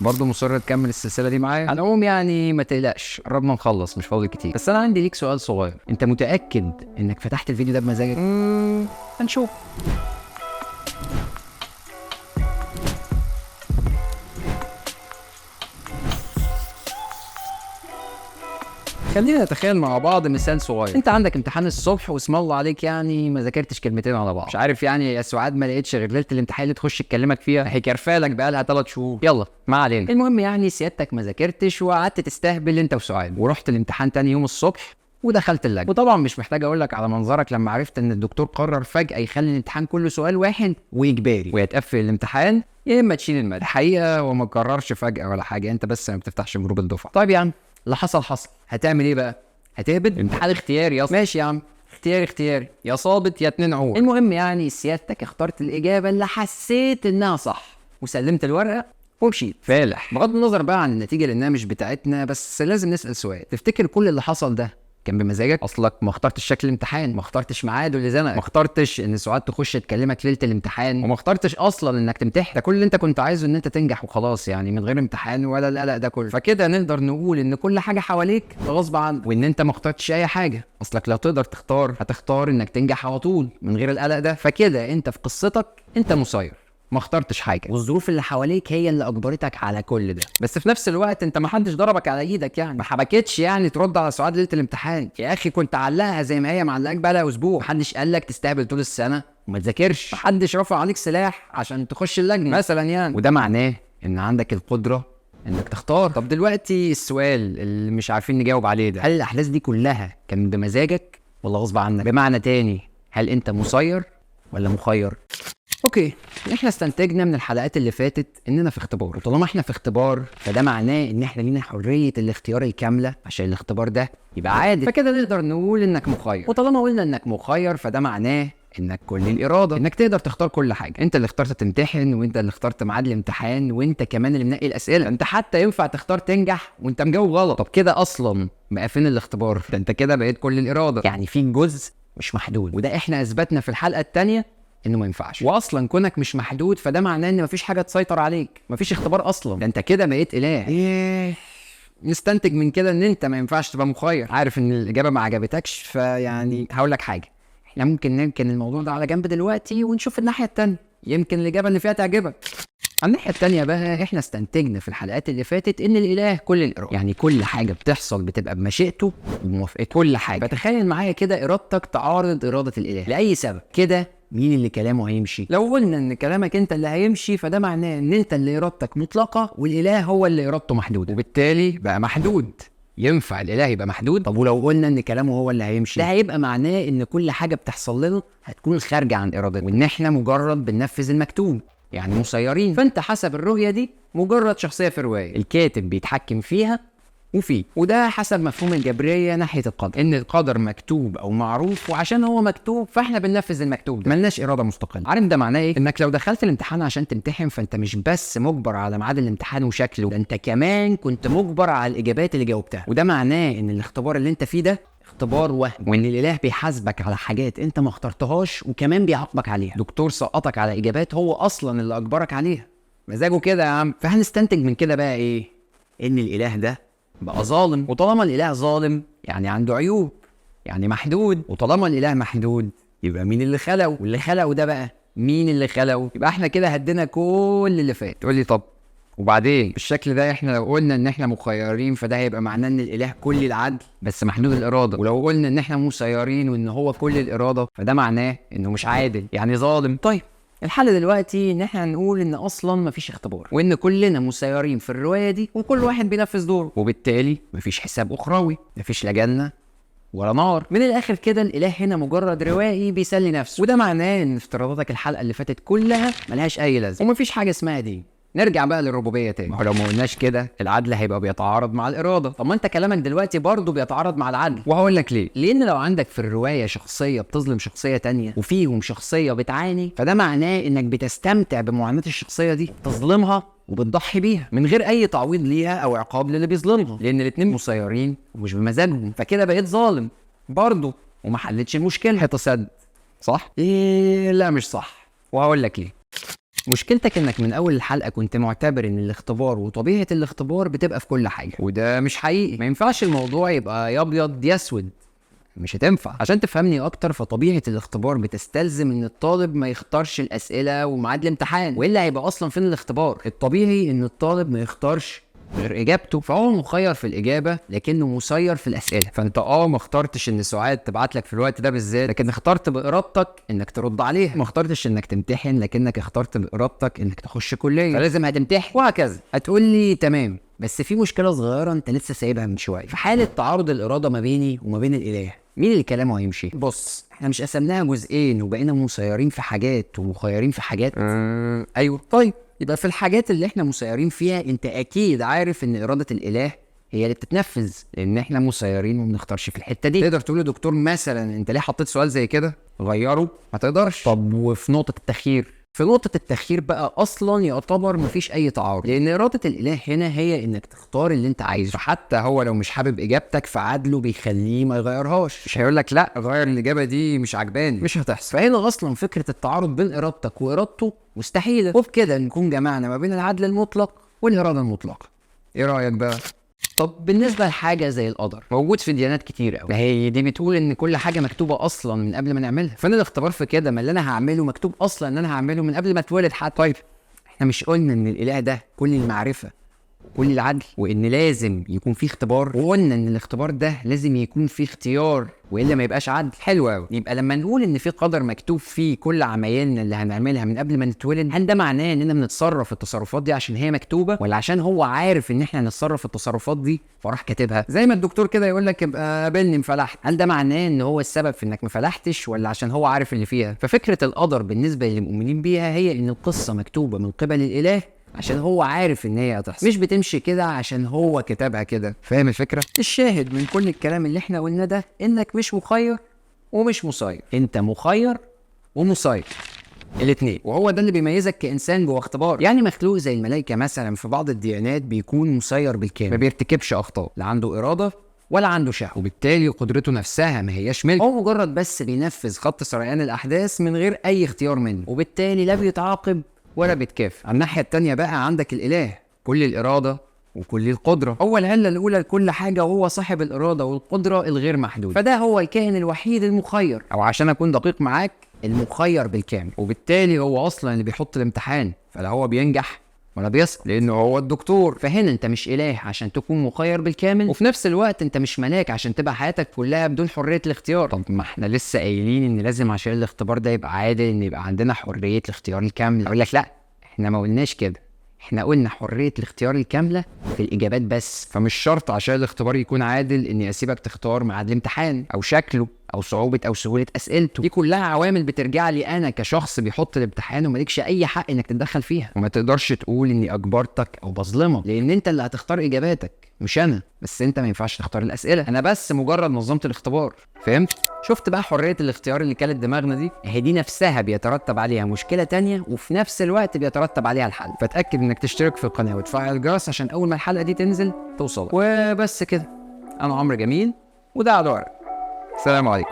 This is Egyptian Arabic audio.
برضه مصر تكمل السلسلة دي معايا؟ على العموم يعني ما تقلقش، قربنا نخلص، مش فاضل كتير. بس انا عندي ليك سؤال صغير، انت متاكد انك فتحت الفيديو ده بمزاجك؟ هنشوف. خلينا نتخيل مع بعض مثال صغير. انت عندك امتحان الصبح واسم الله عليك يعني ما ذاكرتش كلمتين على بعض، مش عارف يعني يا سعاد ما لقيتش غير ليلة الامتحان اللي تخش تكلمك فيها، هي كرفالك بقالها 3 شهور. يلا ما علينا. المهم يعني سيادتك ما ذاكرتش وقعدت تستهبل انت وسعاد، ورحت الامتحان تاني يوم الصبح ودخلت اللجنة. وطبعا مش محتاج اقول لك على منظرك لما عرفت ان الدكتور قرر فجاة يخلي الامتحان كله سؤال واحد واجباري، ويا تقفل الامتحان يا اما تشيل المادة. الحقيقة هو ما قررش فجاة ولا حاجة، انت بس ما بتفتحش جروب الدفعة. طيب يا عم اللي حصل حصل، هتعمل ايه بقى؟ هتهبد؟ امتحان اختياري يا ماشي يا عم، اختياري اختياري، يا صابت يا اتنين عور. المهم يعني سيادتك اخترت الاجابة اللي حسيت انها صح وسلمت الورقة ومشيت فالح. بغض النظر بقى عن النتيجة لانها مش بتاعتنا، بس لازم نسال سؤال، تفتكر كل اللي حصل ده كان بمزاجك؟ اصلك ما اخترتش شكل الامتحان، ما اخترتش ميعاده اللي زنقك، ما اخترتش ان سعاد تخش تكلمك ليلة الامتحان، وما اخترتش اصلا انك تمتحن. ده كل اللي انت كنت عايزه ان انت تنجح وخلاص، يعني من غير امتحان ولا القلق ده كله. فكده نقدر نقول ان كل حاجة حواليك غصب عنك، وان انت ما اخترتش اي حاجة. اصلك لو تقدر تختار هتختار انك تنجح على طول من غير القلق ده. فكده انت في قصتك انت مسير، ما اخترتش حاجة، والظروف اللي حواليك هي اللي اجبرتك على كل ده. بس في نفس الوقت انت ما حدش ضربك على ايدك، يعني ما حبكتش يعني ترد على سعاد ليلة الامتحان. يا اخي كنت علقها زي ما هي معلقاك بقالها اسبوع، محدش قال لك تستهبل طول السنة وما تذاكرش، محدش رفع عليك سلاح عشان تخش اللجنة مثلا يعني. وده معناه ان عندك القدرة انك تختار. طب دلوقتي السؤال اللي مش عارفين نجاوب عليه ده، هل الاحداث دي كلها كان بمزاجك ولا غصب عنك؟ بمعنى تاني، هل انت مسير ولا مخير؟ okay، احنا استنتجنا من الحلقات اللي فاتت اننا في اختبار، وطالما احنا في اختبار فده معناه ان احنا لينا حرية الاختيار الكاملة عشان الاختبار ده يبقى عادل. فكده نقدر نقول انك مخير، وطالما قلنا انك مخير فده معناه انك كل الارادة، انك تقدر تختار كل حاجة. انت اللي اخترت تمتحن، وانت اللي اخترت ميعاد الامتحان، وانت كمان اللي منقي الاسئلة. انت حتى ينفع تختار تنجح وانت مجاوب غلط. طب كده اصلا بقى فين الاختبار؟ ده انت كده بقيت كل الارادة، يعني في جزء مش محدود، وده احنا اثبتنا في الحلقة الثانية انه ما ينفعش. واصلا كونك مش محدود فده معناه ان مفيش حاجة تسيطر عليك، مفيش اختبار اصلا، ده انت كده بقيت اله. ايه نستنتج من كده؟ ان انت ما ينفعش تبقى مخير. عارف ان الاجابة ما عجبتكش، فيعني هقول لك حاجة، احنا ممكن نركن الموضوع ده على جنب دلوقتي ونشوف الناحية التانية، يمكن الاجابة اللي فيها تعجبك. على الناحية التانية بقى، احنا استنتجنا في الحلقات اللي فاتت ان الاله كل الارادة، يعني كل حاجة بتحصل بتبقى بمشيئته وبموافقته، كل حاجة. فتخيل معايا كده ارادتك تعارض اراده الاله لاي سبب، كده مين اللي كلامه هيمشي؟ لو قلنا ان كلامك انت اللي هيمشي فده معناه ان انت اللي ارادتك مطلقه والاله هو اللي ارادته محدودة، وبالتالي بقى محدود. ينفع الاله يبقى محدود؟ طب ولو قلنا ان كلامه هو اللي هيمشي، ده هيبقى معناه ان كل حاجة بتحصل لنا هتكون خارجه عن ارادتنا، وان احنا مجرد بننفذ المكتوب، يعني مسيرين. فانت حسب الرؤية دي مجرد شخصية في رواية الكاتب بيتحكم فيها وفيه، وده حسب مفهوم الجبرية ناحية القدر، ان القدر مكتوب او معروف، وعشان هو مكتوب فاحنا بننفذ المكتوب ده، ملناش اراده مستقلة. عارف ده معناه ايه؟ انك لو دخلت الامتحان عشان تمتحن فانت مش بس مجبر على ميعاد الامتحان وشكله، ده انت كمان كنت مجبر على الاجابات اللي جاوبتها. وده معناه ان الاختبار اللي انت فيه ده اختبار وهم، وان الاله بيحاسبك على حاجات انت ما اخترتهاش وكمان بيعاقبك عليها. دكتور سقطك على اجابات هو اصلا اللي اجبرك عليها، مزاجه كده يا عم. فهنستنتج من كده بقى ايه؟ ان الاله ده بقى ظالم، وطالما الاله ظالم يعني عنده عيوب، يعني محدود، وطالما الاله محدود يبقى مين اللي خلقه؟ واللي خلقه ده بقى مين اللي خلقه؟ يبقى احنا كده هدينا كل اللي فات. تقول لي طب وبعدين بالشكل ده احنا لو قلنا ان احنا مخيرين فده هيبقى معناه ان الاله كل العدل بس محدود الارادة، ولو قلنا ان احنا مسيرين وان هو كل الارادة فده معناه انه مش عادل، يعني ظالم. طيب الحل دلوقتي ان احنا هنقول ان اصلا مفيش اختبار، وان كلنا مسيرين في الرواية دي وكل واحد بينفذ دوره، وبالتالي مفيش حساب اخروي، مفيش لا جنة ولا نار. من الاخر كده الاله هنا مجرد روائي بيسلي نفسه، وده معناه ان افتراضاتك الحلقة اللي فاتت كلها ملهاش اي لازمه، ومفيش حاجة اسمها دين. نرجع بقى للربوبية تاني، ما هو لو ما قلناش كده العدل هيبقى بيتعارض مع الارادة. طب ما انت كلامك دلوقتي برضه بيتعارض مع العدل، وهقول لك ليه. لان لو عندك في الرواية شخصية بتظلم شخصية تانية وفيهم شخصية بتعاني، فده معناه انك بتستمتع بمعاناة الشخصية دي، بتظلمها وبتضحي بيها من غير اي تعويض ليها او عقاب للي بيظلمها، لان الاتنين مسيرين ومش بمزاجهم، فكده بقيت ظالم برضه وما حلتش المشكلة. حيطة سد، صح؟ ايه لا مش صح، وهقول لك ليه. مشكلتك انك من اول الحلقة كنت معتبر ان الاختبار وطبيعه الاختبار بتبقى في كل حاجة، وده مش حقيقي. ما ينفعش الموضوع يبقى يا ابيض يا اسود، مش هتنفع. عشان تفهمني اكتر، فطبيعه الاختبار بتستلزم ان الطالب ما يختارش الاسئلة وميعاد الامتحان، والا هيبقى اصلا فين الاختبار؟ الطبيعي ان الطالب ما يختارش غير اجابته، فهو مخير في الاجابة لكنه مسير في الاسئلة. فانت ما اخترتش ان سعاد تبعت لك في الوقت ده بالذات، لكن اخترت بارادتك انك ترد عليها. ما اخترتش انك تمتحن، لكنك اخترت بارادتك انك تخش كليه، فلازم هتمتحن، وهكذا. هتقول لي تمام، بس في مشكلة صغيرة انت لسه سايبها من شوية، في حاله تعارض الارادة ما بيني وما بين الاله، مين اللي كلامه هيمشي؟ بص، احنا مش قسمناها جزئين وبقينا مسيرين في حاجات ومخيرين في حاجات؟ ايوه. طيب يبقى في الحاجات اللي احنا مسيرين فيها انت اكيد عارف ان اراده الاله هي اللي بتتنفذ، لان احنا مسيرين وما بنختارش في الحتة دي. تقدر تقول لدكتور مثلا انت ليه حطيت سؤال زي كده؟ غيره. ما تقدرش. طب وفي نقطة التخيير؟ في نقطة التخيير بقى أصلا يعتبر مفيش أي تعارض، لأن إرادة الإله هنا هي إنك تختار اللي أنت عايزه، فحتى هو لو مش حابب إجابتك فعدله بيخليه ما يغيرهاش، مش هيقول لك لا غير الإجابة دي مش عجباني، مش هتحصل. فهنا أصلا فكرة التعارض بين إرادتك وإرادته مستحيلة، وبكده نكون جمعنا ما بين العدل المطلق والإرادة المطلقة. إيه رأيك بقى؟ طب بالنسبة لحاجة زي القدر، موجود في ديانات كتير قوي، ما هي دي بتقول ان كل حاجة مكتوبة اصلا من قبل ما نعملها، فانا الاختبار في كده، ما اللي انا هعمله مكتوب اصلا ان انا هعمله من قبل ما اتولد حتى. طيب احنا مش قلنا ان الاله ده كل المعرفة وكل العدل، وان لازم يكون فيه اختبار، وقلنا ان الاختبار ده لازم يكون فيه اختيار والا ما يبقاش عدل. حلو قوي. يبقى لما نقول ان في قدر مكتوب فيه كل عمايلنا اللي هنعملها من قبل ما نتولد، هل ده معناه اننا بنتصرف التصرفات دي عشان هي مكتوبة، ولا عشان هو عارف ان احنا هنتصرف التصرفات دي فراح كاتبها؟ زي ما الدكتور كده يقول لك ابقى قابلني مفلحت، هل ده معناه ان هو السبب في انك مفلحتش، ولا عشان هو عارف اللي فيها؟ ففكره القدر بالنسبة للمؤمنين بيها هي ان القصة مكتوبة من قبل الاله عشان هو عارف ان هي هتحصل، مش بتمشي كده عشان هو كتبها كده. فاهم الفكرة؟ الشاهد من كل الكلام اللي احنا قلناه ده انك مش مخير ومش مسير، انت مخير ومسير الاثنين، وهو ده اللي بيميزك كانسان جوه اختبار. يعني مخلوق زي الملائكة مثلا في بعض الديانات بيكون مسير بالكامل، ما بيرتكبش اخطاء، لا عنده اراده ولا عنده شهوة، وبالتالي قدرته نفسها ما هياش ملك، هو مجرد بس بينفذ خط سريان الاحداث من غير اي اختيار منه، وبالتالي لا بيتعاقب ولا بيتكافئ. على الناحية التانية بقى عندك الإله، كل الإرادة وكل القدرة، هو العلة الأولى لكل حاجة، وهو صاحب الإرادة والقدرة الغير محدودة، فده هو الكائن الوحيد المخير، أو عشان أكون دقيق معاك المخير بالكامل، وبالتالي هو أصلا اللي بيحط الامتحان، فلا هو بينجح ولا بيسقط لأنه هو الدكتور. فهنا أنت مش إله عشان تكون مخير بالكامل، وفي نفس الوقت أنت مش ملاك عشان تبقى حياتك كلها بدون حرية الاختيار. طب ما احنا لسه قايلين إن لازم عشان الاختبار ده يبقى عادل إن يبقى عندنا حرية الاختيار الكاملة. أقول لك لأ، احنا ما قلناش كده، احنا قلنا حرية الاختيار الكاملة في الإجابات بس، فمش شرط عشان الاختبار يكون عادل إني أسيبك تختار ميعاد الامتحان أو شكله أو صعوبة أو سهولة أسئلته، دي كلها عوامل بترجع لي أنا كشخص بيحط الامتحان، ومالكش أي حق إنك تتدخل فيها، وما تقدرش تقول إني أجبرتك أو بظلمك، لأن أنت اللي هتختار إجاباتك مش أنا، بس أنت ما ينفعش تختار الأسئلة، أنا بس مجرد نظمت الاختبار. فهمت؟ شفت بقى حرية الاختيار اللي كانت دماغنا دي؟ هي دي نفسها بيترتب عليها مشكلة تانية، وفي نفس الوقت بيترتب عليها الحل. فتأكد إنك تشترك في القناة وتفعل الجرس عشان أول ما الحلقة دي تنزل توصلك. وبس كده، أنا عمرو جميل وده على الورق. السلام عليكم.